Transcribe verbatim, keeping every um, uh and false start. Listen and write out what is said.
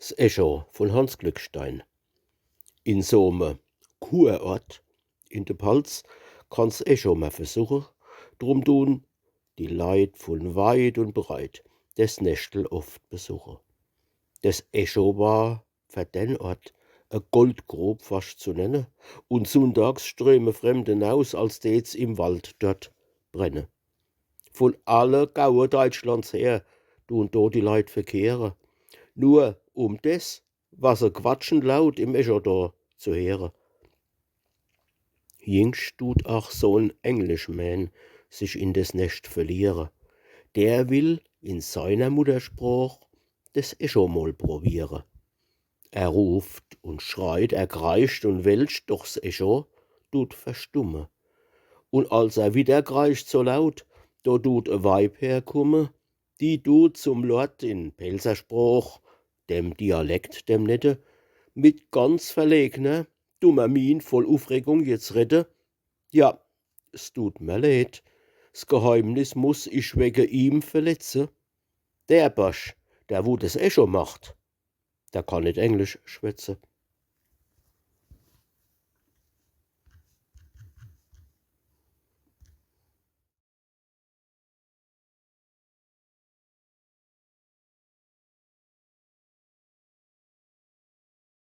S Echo vun Hanns Glückstein. In so me Kurort in de Palz kann's Echo mer versuche, drum dun die Leit vun weit un breit des Neschtel oft besuche. Des Echo war fer den Ort e Goldgrub fascht zu nenne, un sunndags ströme Fremde naus, als dät's im Wald dort brenne. Vun alle Gaue Deitschlands her dun do die Leit verkehre, nur um des, was se quatschen laut im Echo do zu heere. Jingscht dut ach so en Englischman sich in des Nescht verliere. Der will in seiner Muttersprach des Echo mol probiere. Er ruft un schreit, er kreischt un welscht, doch s Echo dut verstumme. Un als er widder kreischt so laut, do dut e Weib herkumme, die dut zum Lord in Pälzersprach, dem Dialekt, dem nette, mit ganz verlegner, dummer Mien voll Ufregung jetzt redde: „Ja, s dut mer leed, s Geheimnis muss ich wege ihm verletze. Der Barsch, der wu des Echo macht, der kann net Englisch schwätze.“